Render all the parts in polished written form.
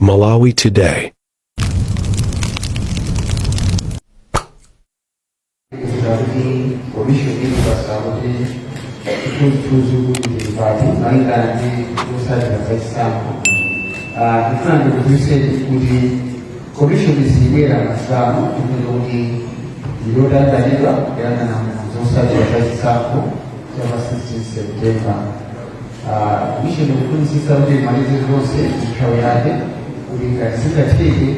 Malawi Today. Kuti commission ikupasa kuti chithunzithunzi kuti zili pati malingana ndi zotsatira za chisankho. Ndifuna ndikudziwitseni kuti commission sibwera masana chifukwa kuti yotanganidwa kuyang'ana zotsatira za chisankho cha pa 16 September. Commission ikufunitsitsa kuti imalize zonse nthawi yake kuti ngati zingatheke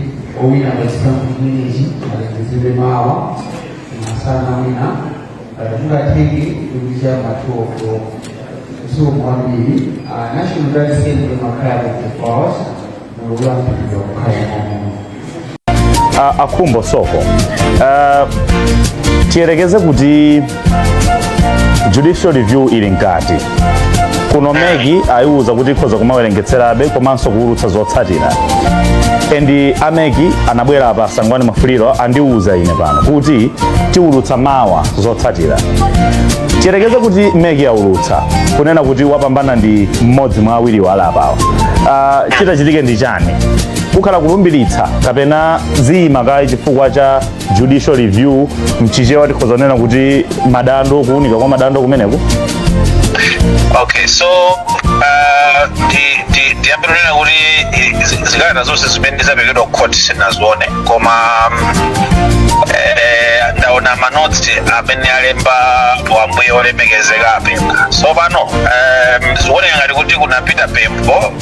owina pa chisankho chimenechi alengezedwe mawa masana, mwina ngati mungatheke kuti cha ma 2 o'clock. Zikomo kwambiri. National Tally Center imakhala 24 hours mukulankhulidwa kukhala momwe. Akhumbo Soko, tiyerekeze kuti judicial review ili mkati kuno, MEC ayiwuza kuti ikhoza kumawerengetserabe komanso kuwulutsa zotsatira, and a MEC anabwera apa, Sangwani Mwafuliro andiwuza ine pano kuti tiwulutsa mawa zotsatira. Tiyerekeze kuti MEC yaulutsa kunena kuti wapambana ndi mmodzi mwa awiri walapawa, chitachitike ndi chani? Kukhala kulumbiritsa kapena ziyima kayi chifukwa cha judicial review? Mchichewa tikhoza kunena kuti madando, kuunika kwa madando kumeneku. Okay, so ndiyambe kunena kuti zikalata zonse zimene zaperekedwa ku court sinazione, koma ndaona ma notes amene alemba wambuye olemekezeka apempha. So pano zikuoneka ngati kuti kunapita pempho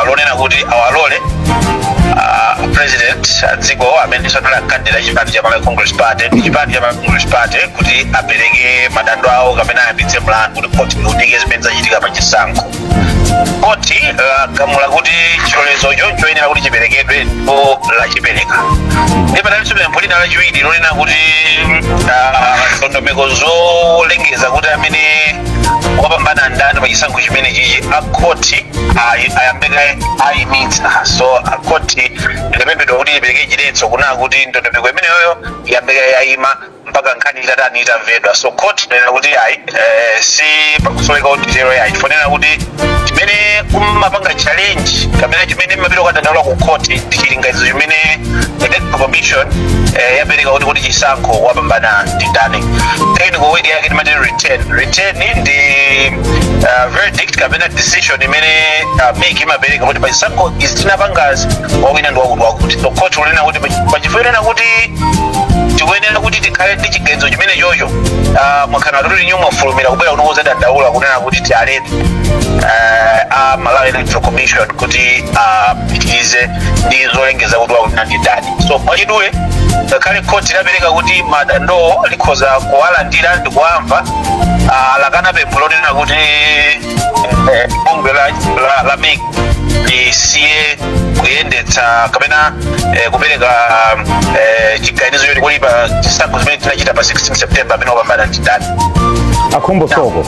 lonena kuti awalole president a dziko amene sanali candidate chipani cha Malawi Congress Party ndi chipani cha Malawi Congress Party kuti apereke madando awo kapena ayambitse mlandu kuti khoti liunike zimene zachitika pa chisankho. Khoti lagamula kuti chilolezocho choyenera kuti chiperekedwe ndipo lachipereka. Ndi panalinso pempho lina lachiwiri lonena kuti ndondomeko zolengeza kuti amene wapambana ndani pa chisankho chimene chichi akhoti ayambeke ayimitsa. So akhoti linapemphedwa kuti lipereke chiletso kunena kuti ndondomeko imeneyoyo iyambeke yayima mpaka nkhani itatani, itamvedwa. So court inena kuti ayi, si pakusoleka kuti tero yayi, tifonera kuti chimene kumapanga challenge kapena chimene mmapita kukadandaula ku court ndi chilinganizo chimene Electoral Commission yapereka kuti chisankho wapambana ndi ndani. Technical word yake timati return. Return ndi verdict kapena decision imene MEC imapereka kuti pa chisankho izi tinapangazi wawina ndi wakuti wakuti. So court unena kuti pachifukwa inena kuti tikuyenera kuti tikhale ndi chiganizo chimene chocho, mwakhala tuli nyuma mwafulumira kubwera kuno kuzadandaula kunena kuti tialete a Malawi Electoral Commission kuti apitirize ndi zolengeza kuti wawina ndi ndani. So mwachidule, ngakhale khoti lapereka kuti madandoo likhoza kuwalandira ndi kuwamva, lakana pempho lonena kuti bungwe la MEC lisiye kuyendetsa kapena kupereka chiganizo choti kuli pa chisankho chimene tinachita pa 16 September amene wapambana ndi ndani. Akhumbo Soko,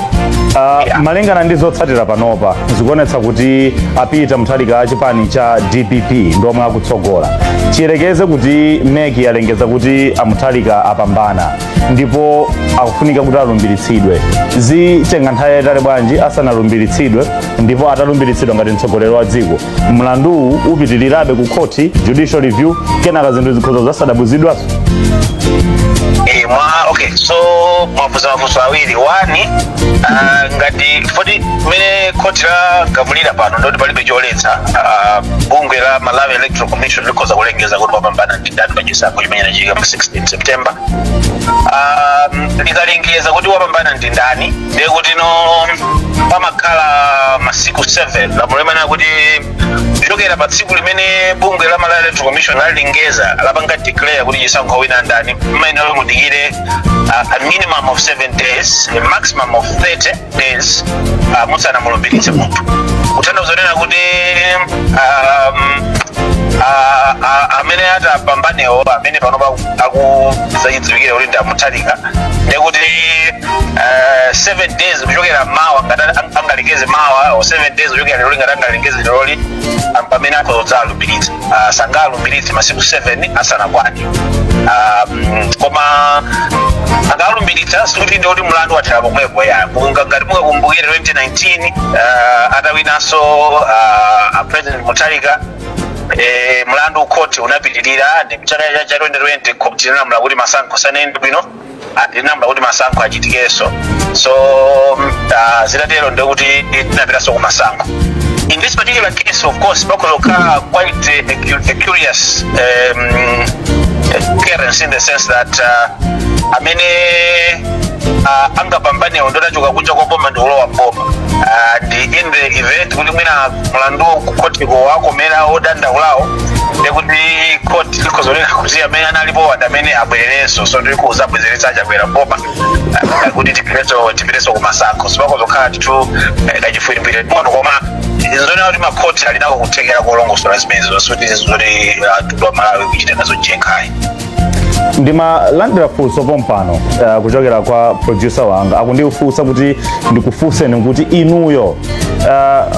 malingana ndi zotsatira panopa zikuonetsa kuti a Peter Mutharika a chipani cha DPP ndiomwe akutsogola. Tiyerekeze kuti MEC yalengeza kuti a Mutharika apambana ndipo akufunika kuti alumbiritsidwe, zitenga nthawi yayitali bwanji asanalumbiritsidwe? Ndipo atalumbiritsidwa ngati mtsogoleri wa dziko, mlanduwu upitirirabe ku khoti, judicial review, kenaka zinthu zikhoza zasadabuzidwaso? Mwa okay, so mwafunsa mafunso awiri. One, ngati foti mmene khoti lagamulira pano ndoti palibe choletsa bungwe la Malawi Electoral Commission likhoza kulengeza kuti wapambana ndi ndani pa chisankho chimene chinachitika pa 16 September. Likalengeza kuti wapambana ndi ndani, ndiye kuti no pamakhala masiku 7. Lamulo limanena kuti kuchokera pa tsiku limene bungwe la Malawi Electoral Commission lalengeza, lapanga declare kuti chisankho wina ndani, mmayenera mudikire a minimum of 7 days, a maximum of 30 days musanamulumbiritse munthu. Kutanthauza kunena kuti amene atapambanewo, amene pano akuzachidziwikira kuti ndi a Mutharika, ndekuti 7 days kuchokera mawa ngati angalengeze mawa, or 7 days kuchokera lero ngati angalengeze leroli, pamene akhoza alumbiritsa. Sangalumbiritse masiku 7 asanakwane. Koma akalumbiritsa sikuti ndikuti mlandu wathera pomwepo ya. Ngati mukakumbukire 2019, atawinanso a President Mutharika, Mlandu khoti unapitirira ndi mchaka cha 2020. Khoti inalamula kuti masankho sanayende bwino and inalamula kuti masankho achitikenso. So zitatero ndekuti tinapitanso ku masankho. In this particular case, of course, pakhoza kukhala quite a curious occurrence in the sense that amene angapambanewo ndotachoka kunja kwa boma ndikulowa mboma. And in the event kuti mwina mlandu kukhotiko wakomera odandaulawo, ndekuti court likhoza kunena kuti amene analipo ndi amene abwererenso. So ndikuza abwezeretsa aChakwera mboma kuti tipitenso kumasankho. So pakhoza kukhala ndithu kachifwirimbwiri pang'ono, koma nzonena kuti makhoti ali nako kuthekera kolongosola zimenezo, soti zoti mtundu wa Malawi kuchita nazo jenkhayi. Ndimalandira funso pompano kuchokera kwa producer wanga, akundifunsa kuti ndikufunseni kuti inuyo,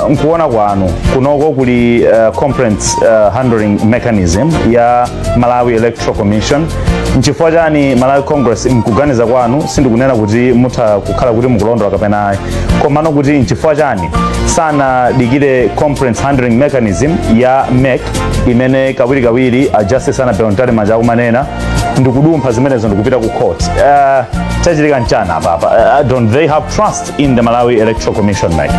nkuona kwanu, kunoko kuli complaints handling mechanism ya Malawi Electoral Commission, nchifukwa chani Malawi Congress, mkuganiza kwanu, sindikunena kuti mutha kukhala kuti mukulondola kapena ayi, komano kuti nchifukwa chani sanadikire complaints handling mechanism ya MEC imene kawirikawiri a Justice Annabel Mtalimanja akumanena, ndikudumpha zimenezo ndikupita ku court? Chachitika nchani apapa? Don't they have trust in the Malawi Electoral Commission, MEC?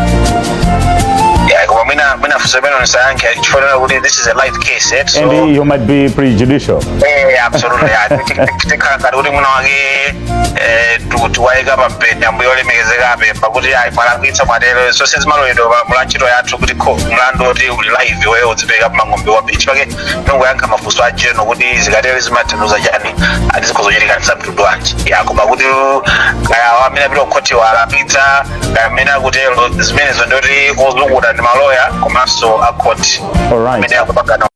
Yeah, koma mwina funso limene ndisayankhe chifukwa kuti this is a live case, eh? So And you might be prejudicial. Eh, absolutely, yeah. Tikhala ngati kuti mwina wake tiwayika pampeni ambuye olemekezeka apemba kuti ayi, mwalakwitsa, mwatero. So sizimaloledwa pa mula ntchito yathu kuti mlandu oti uli live wewe udzipereka pamang'ombe wambiri. Chifukwa tingoyankha mafunso a general kuti zikatero zimatanthauza chani, ati zikhoza kuchitika ndi zamtundu wanji. Ya, koma kuti kaya amene apita kukhoti walakwitsa, kaya amene akutero, zimenezo ndoti ozukuta ndi maloya komanso a khoti amene akupangana.